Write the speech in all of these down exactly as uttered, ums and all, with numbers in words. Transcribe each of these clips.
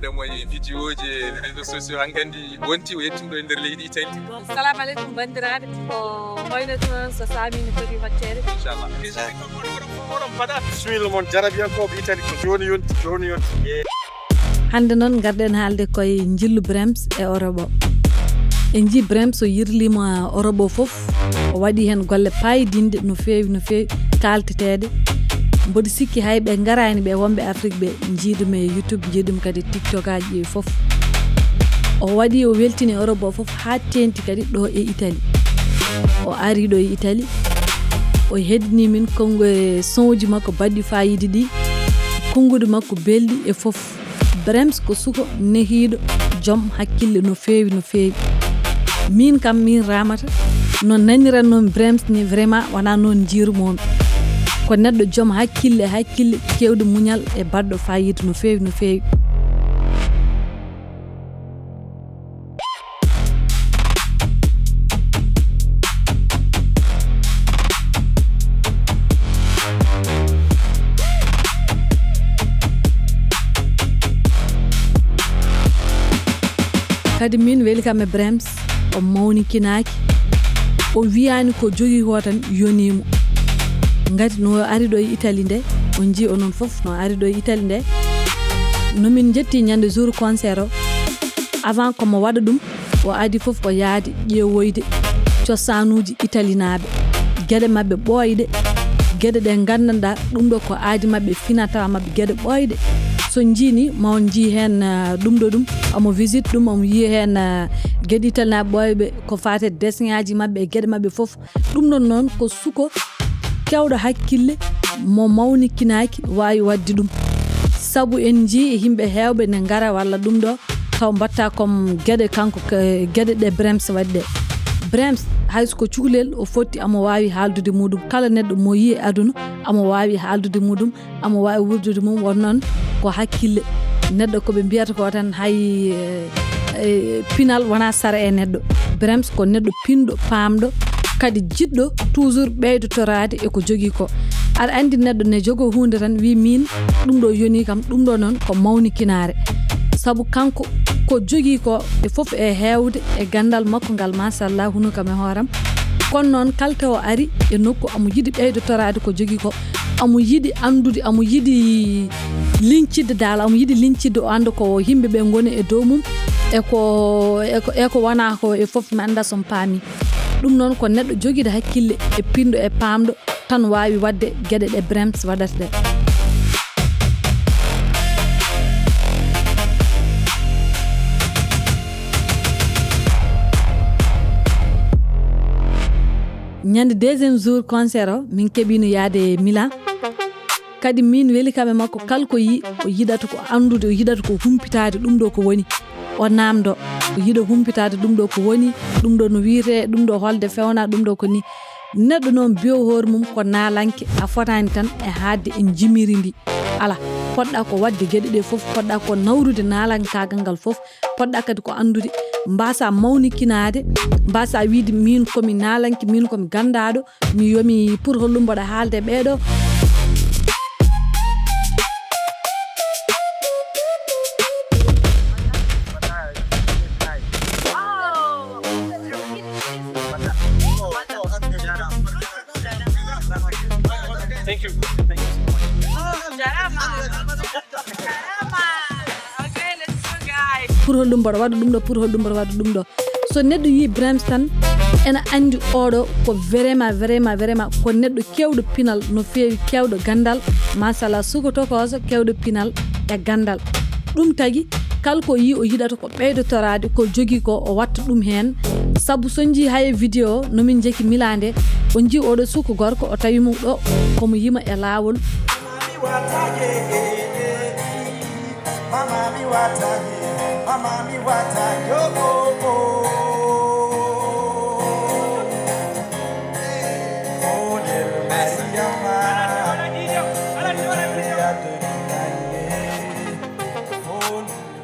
Ɗum e vidéo ji e réseaux sociaux, hankandi wonti o yettuɗo e nder leydi Italie. Salamu aleykum banndiraaɓe, ko hoyno toon so saami no foti waɗteede. Inchallah. Bisimilla mon jarabiyankooɓe Italie ko jooni yonti, jooni yonti. Hannde noon ngarɗen haalde koye njillu Brems e Orobo. En njii Brems o yirliima Orobo fof, o waɗi heen golle paydinɗe no feewi, no feewi kaalteteeɗe. Mboɗo sikki hay ɓe ngaraani ɓe wonɓe Afrik ɓe, njiiɗum e YouTube, njiiɗum kadi TikTokaaji ɗi fof. O waɗi, o weltini Orobo fof haa teeŋti kadi ɗo e Italie. O ari ɗo e Italie, o heddini min konngo e sonji makko baɗɗi faayiida ɗi, konnguɗi makko belɗi e fof. Brems ko suko nehiiɗo, joom hakkille no feewi, no feewi. Min kam, min Ramata, no nanirannomi Brems ni, vraiment wonaa noon njiirumomi. Ko neɗɗo joom hakkille, hakkille, keewɗo muñal e baɗɗo faayiida no feewi, no feewi. Kadi min weli kam e Brems, o mawnikinaaki, o wiyaani ko jogii ko tan yonii mo. Ngati no ari ɗo e Italie nde, on njii onon fof no ari ɗo e Italie nde. No min njetti ñande jour concert o, avant ko mo waɗa ɗum, o adi fof ko yaade ƴeewoyde cosaanuuji italinaaɓe, geɗe maɓɓe ɓooyɗe, geɗe ɗe nganndanɗaa ɗum ɗo ko aadi maɓɓe, finatawa maɓɓe, geɗe ɓooyɗe. So njii ni, ma on njii heen, ah, ɗum ɗo ɗum, omo visite ɗum, omo yiya heen, ah, geɗe italinaaɓe ɓooyɓe ko faati e dessin aji maɓɓe e geɗe maɓɓe fof. Ɗum ɗon noon ko suko keewɗo hakkille mo mawnikinaaki waawi waɗde ɗum. Sabu en njii e yimɓe heewɓe ne ngara walla ɗum ɗo taw mbatta comme geɗe kanko ke-, geɗe ɗe Brems waɗi ɗe. Brems hay so ko cukalel o fotti amo waawi haaldude muɗum. Kala neɗɗo mo yiyi e aduna amo waawi haaldude muɗum. Amo waawi wurdude mum won noon ko hakkille neɗɗo, ko ɓe mbiyata ko tan hay, eh, eh, pinal wonaa sara e neɗɗo. Brems ko neɗɗo pinɗo, paamɗo, kadi jiɗɗo toujours ɓeydotoraade e ko jogii ko. Aɗa anndi neɗɗo ne jogoo huunde tan wii miin ɗum ɗo yonii kam, ɗum ɗo noon ko mawnikinaare. Sabu kanko ko jogii ko e fof e heewde e ganndal makko ngal, machallah, hunu kam e hooram. Kono noon kala taw o ari e nokku amo yiɗi ɓeydotoraade ko jogii ko, amo yiɗi anndude, amo yiɗi liñcidde daal, amo yiɗi liñcidde, o annda ko yimɓe ɓe ngoni e dow mum, e ko, e ko, e ko wonaa ko e fof, mi annda so mi paami. Ɗum noon ko neɗɗo jogiiɗo hakkille e pinɗo e paamɗo tan waawi waɗde geɗe ɗe Brems waɗata ɗe. Ñande deuxième jour concert o, min keɓiino yaade Milan. Kadi min weli kam e makko, kala ko yi, o yiɗata ko anndude, o yiɗata ko humpitaade ɗum ɗo ko woni. O naamndo, o yiɗa humpitaade ɗum ɗo ko woni, ɗum ɗo no wiyetee, ɗum ɗo holde fewnaa, ɗum ɗo ko ni. Neɗɗo noon biyo hoore mum ko naalanke, a fotaani tan e haalde en jimiri ndi. Alaa, poɗɗa ko waɗde geɗe ɗe fof, poɗɗa ko nawrude naalankaagal ngal fof, poɗɗa kadi ko anndude, mbaasa mawnikinaade, mbaasa wiide miin ko mi naalanke, miin ko mi ganndaaɗo, mi yomi pour holɗum mboɗa haalde ɓeeɗo. Thank you. Thank you so much. Oh, jarama. Jarama. Okay, let's go, guys. Pour holɗum mboɗo waɗa ɗum ɗo, pour holɗum mboɗo waɗa ɗum ɗo. So neɗɗo yii Brems tan, ena anndi oɗo ko vraiment, vraiment, vraiment ko neɗɗo keewɗo pinal, no feewi keewɗo ganndal, machallah, suko tokooso keewɗo pinal e ganndal. Ɗum tagi, kala ko yii o yiɗata ko ɓeydotoraade ko jogii ko, o watta ɗum heen. Sabu so njii hay e vidéo no min njeki Milan nde, o njii oɗo suko gorko, o tawi mum ɗo komo yima e laawol.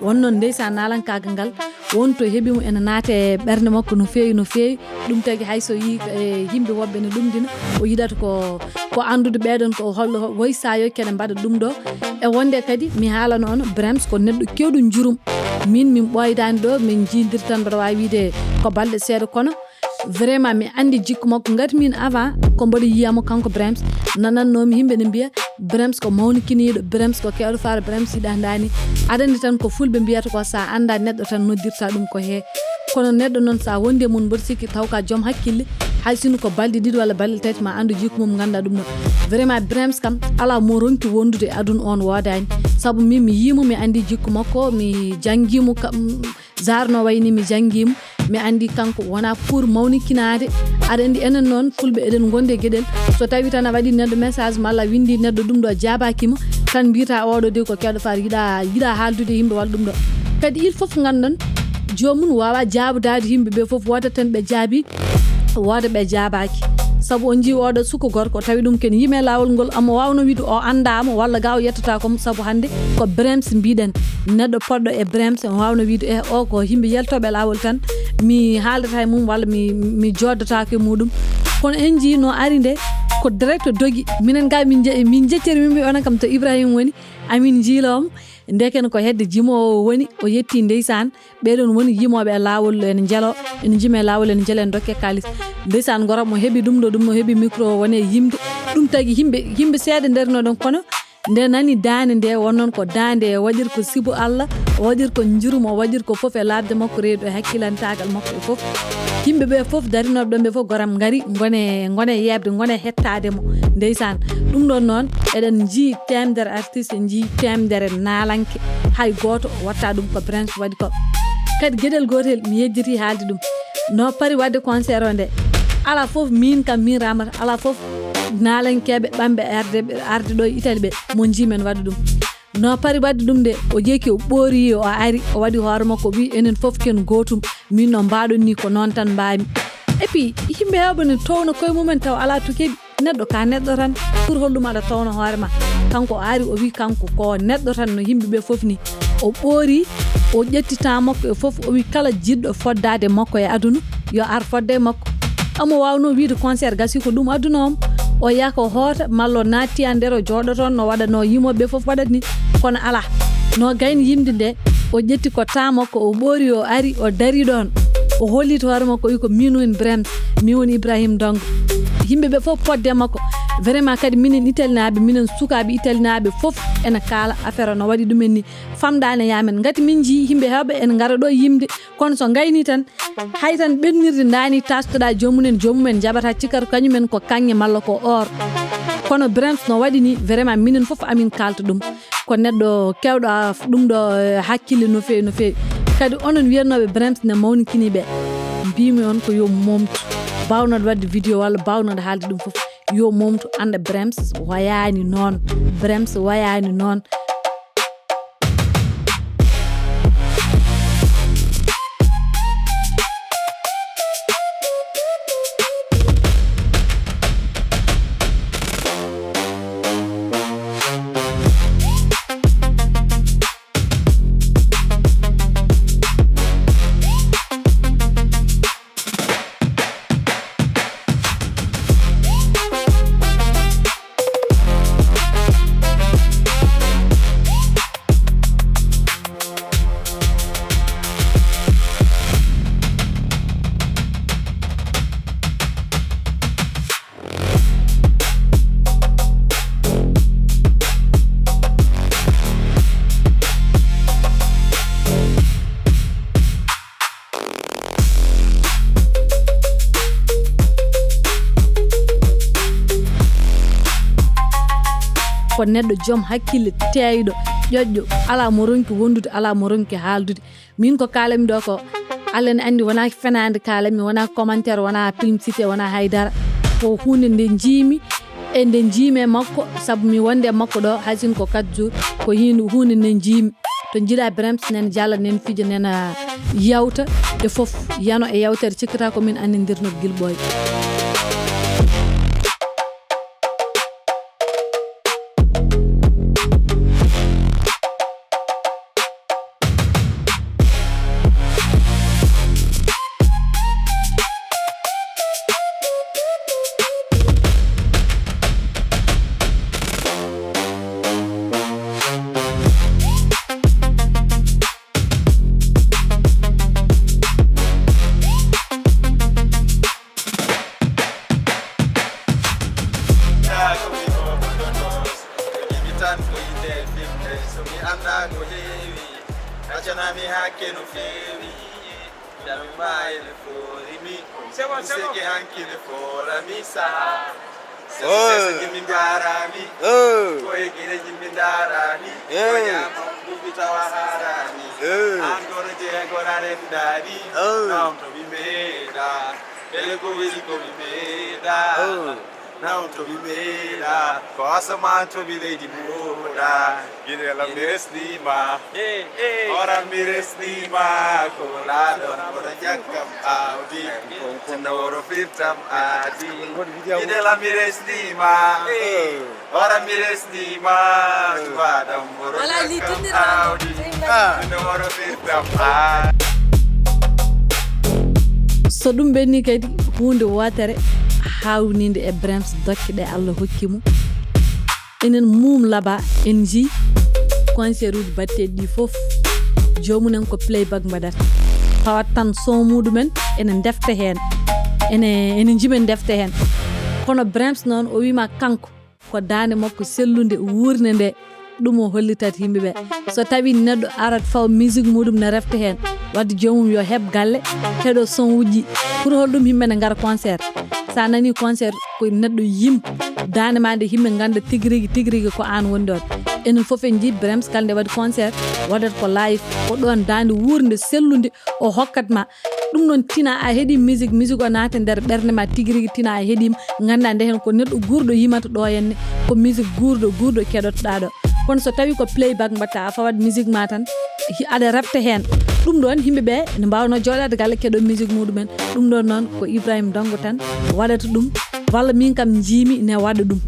Won noon ndeysaan naalankaagal ngal, wonto heɓi mo ene naata e ɓernde makko no feewi, no feewi. Ɗum tagi hay so yii, e, yimɓe woɓɓe ne ɗumɗina, o yiɗata ko, ko anndude ɓeɗon ko holɗo, woy sa yo kene mbaɗa ɗum ɗo. E wonde kadi mi haalano on, Brems ko neɗɗo kewɗo njurum. Min, min ɓooydaani ɗo, min njiidir tan, mbaɗa waawi wiide ko balɗe seeɗa, kono vraiment mi anndi jikku makko. Ngati min avant ko mboɗo yiyamo kanko Brems, nanannoomi yimɓe ne mbiya Brems ko mawnikiniiɗo, Brems ko kewɗo faaro, Brems yiɗa ndaani. Aɗa anndi tan ko fulɓe mbiyata ko, sa annda neɗɗo tan noddirta ɗum ko he. Kono neɗɗo noon sa wondi e mum mboɗo sikki taw ka joom hakkille, hay sino ko balɗe ɗiɗi walla balɗe tati ma anndu jikku mum, ngannda ɗum ɗo. Vraiment Brems kam ala mo ronki wondude e aduna on woodaani. Sabu min mi yiimo, mi anndi jikku makko, mi janngimo kam, Zarno wayni mi janngiimo, mi anndi kanko wona pour mawnikinaade. Aɗa anndi enen noon fulɓe eɗen ngondi e geɗel. So tawi tan a waɗi neɗɗo message malla a winndi neɗɗo ɗum ɗo jaabaaki ma, tan mbiyata oɗo de ko kewɗo faaro, yiɗa, yiɗa haaldude e yimɓe walla ɗum ɗo. Kadi il faut nganndan joomum waawa jaabudaade yimɓe ɓe fof, wooda tan ɓe jaabi, wooda ɓe jaabaaki. Sabu on njii oɗo suka gorko, tawi ɗum ken yime laawol ngol, amma waawno wiide o anndaama walla ga o yettata kom, sabu hannde ko Brems mbiɗen. Neɗɗo poɗɗo e Brems, on waawno wiide, eh, o ko yimɓe yaltooɓe laawol tan, mi haaldata e mum walla mi, mi jooddataako e muɗum. Kono en njii no ari nde, ko direct dogi. Minen ga min je-, min jecciri, min mbi onon kam to Ibrahima woni, amin njiilooma. Ndeken ko hedde jimoowo woni, o yetti ndeysaan. Ɓeɗon woni yimooɓe e laawol, ene njelo, ene njima e laawol, ene njela, ene dokke kaalis. Ndeysaan, ngoro mo heɓi ɗum ɗo, ɗum o heɓi micro o woni e yimde. Ɗum tagi yimɓe, yimɓe seeɗa ndarino ɗon, kono nde nani daande nde, won noon ko daande, o waɗir ko sibu Allah, o waɗir ko njurum, o waɗir ko fof e laaɓde makko, reedu e hakkilantaagal makko e fof. Yimɓe ɓe fof darinooɓe ɗon ɓe fof goram ngari, ngone, ngone yeeɓde, ngone hettaade mo. Ndeysaan, ɗum ɗon noon, eɗen njii teemedere artiste, en njii teemedere naalanke, hay gooto watta ɗum ko Brems waɗi ko. Kadi geɗel gootel mi yejjiti haalde ɗum. No pari waɗde concert o nde, ala fof min kam min ramata, ala fof naalankeeɓe ɓamɓe arde, arde ɗo e Italie ɓe mo njii men waɗa ɗum. No pari waɗde ɗum nde, o jeeki, o ɓoori, o ari, o waɗi hoore makko, o wi enen fof ken gootum, min no mbaɗon ni ko noon tan mbaami. Et puis, yimɓe heewɓe ne towna koye mumen taw ala to keɓi. Neɗɗo ka neɗɗo tan, pour holɗum aɗa towna hoore ma? Kanko o ari, o wi kanko ko neɗɗo tan no yimɓe ɓe fof ni. O ɓoori, o ƴetti temps makko e fof, o wi kala jiɗɗo foddaade makko e aduna, yo ar fodde e makko. Omo waawno wiide concert gasi ko ɗum aduna o, o yaha ko hoota, malla o naatti e nder o jooɗo toon, no waɗa no yimooɓe ɓe fof waɗata ni. Kono alaa, no gayni yimde nde, o ƴetti ko temps makko, o ɓoori, o ari, o dari ɗoon. O holliti hoore makko, o wi ko min woni Brems, min woni Ibrahim Dongo. Yimɓe ɓe fof podde makko. Vraiment kadi minen Italinaaɓe, minen sukaaɓe Italinaaɓe fof ene kaala affaire o no waɗi ɗum en ni. Famɗaani e amen. Ngati min njii yimɓe heewɓe ene ngara ɗo yimde. Kono so ngayni tan, hay tan ɓennirde ndaani taskoɗa joomum en, joomum en njaɓata cikkata kañum en ko kaŋŋe malla ko or. Kono Brems no waɗi ni, vraiment minen fof amin kaalta ɗum. Ko neɗɗo kewɗo a-, ɗum ɗo, eh, hakkille no feewi, no feewi. Kadi onon wiyannooɓe Brems ne mawnikini ɓe, mbimi on ko yo momtu. Baawnooɗo waɗde vidéo walla baawnooɗo haalde ɗum fof, yo momtu, annda Brems wayaani noon. Brems wayaani noon. Ko neɗɗo joom hakkille, teeyɗo, ƴoƴƴo, alaa mo ronki wondude, alaa mo ronki haaldude. Min ko kaalanmi ɗo ko, Allah ne anndi, wonaa fenaande kaalanmi, wonaa commentaire, wonaa publicité, wonaa hay dara. Ko huunde nde njiimi e nde njiimi e makko, sabu mi wonde e makko ɗo, hay sinno ko quatre jours, ko hiinde, huunde nde njiimi. To njiɗa Brems nen jala, nen fija, nen, ah, yawta, e fof yano e yawtere, cikkata ko min annindirno gila ɓooy. Ko heewi, accanami hakke no feewi. Jami ma ene foori mi. Seke hanki ne foora mi saha. Sese, sese, jimmi mbaarami. Ko e gine jimmi ndaarami. Ko ñaama bubi tawa haarami. An gono jeego na rendaani. Nawto mi meeɗa. Ele ko weli ko mi meeɗa. Nawto mi meeɗa. Ko asamaan to mi leydi mooɗa. Gine la mi resnima. Ora mi resnima. Ko laaɗon mboɗo jakkam awdi. Sinno woro firtam aadi. Gine la mi resnima. Ora mi resnima. Tubaɗam mboɗo jakkam awdi. Sinno woro firtam aadi. So ɗum ɓenni kadi, huunde wootere haawninde e Brems dokke ɗe Allah hokki mo. Enen Mum Laba en njii concert uji batteeɗi ɗi fof, joomum en ko playback mbaɗata. Tawat tan son muɗumen ene ndefta heen, ene, ene njima ndefta heen. Kono Brems noon, o wiima kanko ko daande makko sellunde, wuurnde nde, ɗum o hollitata yimɓe ɓe. So tawi neɗɗo arat fawa musique muɗum ne refta heen, wadde joomum yo heɓ galle, heɗo son uji. Pour holɗum yimɓe ne ngara concert? Sa nani concert ko neɗɗo yim, daande ma nde yimɓe ngannda tigi rigi, tigi rigi ko an woni ɗon. Enen fof en njii Brems kala nde waɗi concert, waɗata ko live, ko ɗon daande wuurnde sellunde o hokkat ma. Ɗum noon, tina a heɗi musique, musique o naata nder ɓernde ma tigi rigi, tina a heɗima, ngannda nde heen ko neɗɗo guurɗo yimata ɗo henne, ko musique guurɗo, guurɗo keɗotoɗa ɗo. Kono so tawi ko playback mbatta, a fawat musique ma tan, hi-, aɗa refta heen. Ɗum ɗon, yimɓe ɓe ne mbawno jooɗade galle keɗo musique muɗumen. Ɗum ɗon noon ko Ibrahim Dango tan waɗata ɗum, walla min kam njiimi ne waɗa ɗum.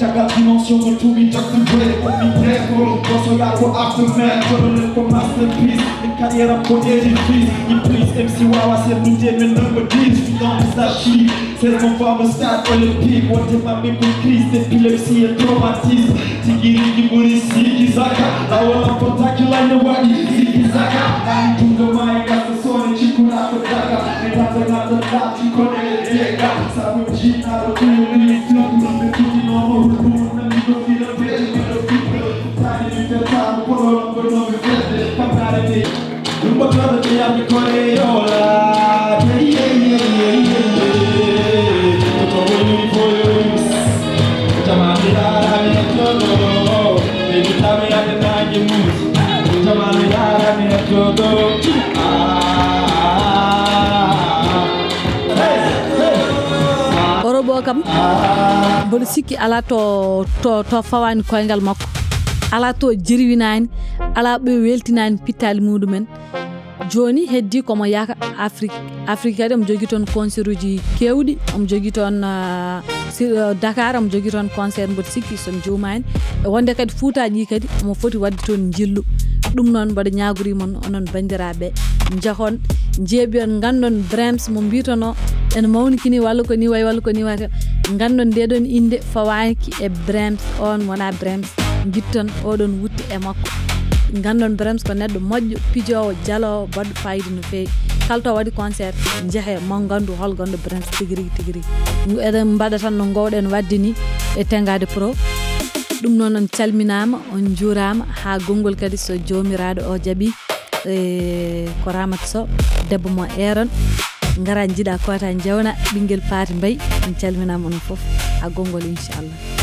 Caggal dimension mo tumi jokki boye ko mi preko. Boso ya ko aftermath, jolo len ko masterpiece. Min carrière am ko ediffice. In please M C wawa seetlude min number dix. We don't stop cheat. Saison femme stade olympique. Wonde mamɓe ko crise d'épilepsie et traumatisme. Tigi rigi ɓuri siki saka. Lawol am fottaki layno waɗi siki saka. Ani jungo ma e gasa sone cikkuna ko daga. E tata gasa tati kone e dega. Sabo jinaɗo tuyo ni tuyo. Ɓe tuti nomo hudu. Nani ɗo fila fere mi ɗo fila. Tani mi fetano koɗo ɗo no mi fete. Kamare de. Ɗum ko tawde ɓe yamɓe kore yola. Hey, hey, hey, hey, hey, hey. Ko to woni foyos. Jamani rara mi tono. Ɓe mi tami ade nangi mus. Jamani rara mi tono. Ah, ah, ah, ah. Hey, hey. Orobo kam, mboɗo sikki alaa to, to, to fawaani koyngal makko. Alaa to jirwinaani, alaa ɓe weltinaani pittaali muɗumen. Jooni heddi komo yaka Afrique. Afrique kadi omo jogii toon concert uji keewɗi, omo jogii toon, ah, si, ah, Dakar, omo jogii toon concert mboɗo sikki so mi juumaani. E wonde kadi Fuutaaji ɗi kadi omo foti waɗde toon njillu. Ɗum noon mboɗo ñaagori mon onon banndiraaɓe, njahon, njeebiyon, nganndon Brems mo mbiitono ene mawniki ni walla ko ni wayi walla ko ni wayi. Nganndon nde ɗon innde fawaaki e Brems, on wona Brems. Njitton oɗon wutte e makko. Nganndon Brems ko neɗɗo moƴƴo, pijoowo, jaloowo, baɗɗo fayida no feewi. Kala to waɗi concert, njehe mo nganndu hol gonɗo Brems tigi rigi, tigi rigi. Eɗen mbaɗa tan no ngowɗen waɗde ni e Tengaade Pro. Ɗum noon on calminaama, on njuuraama, haa gonngol kadi so joomiraaɗo o jaɓi, e ko Ramata Sow, debbo mo Eeron. Ngara njiɗa koota njewna, ɓinngel Paati Mbay, on calminaama onon fof, haa gonngol inchallah.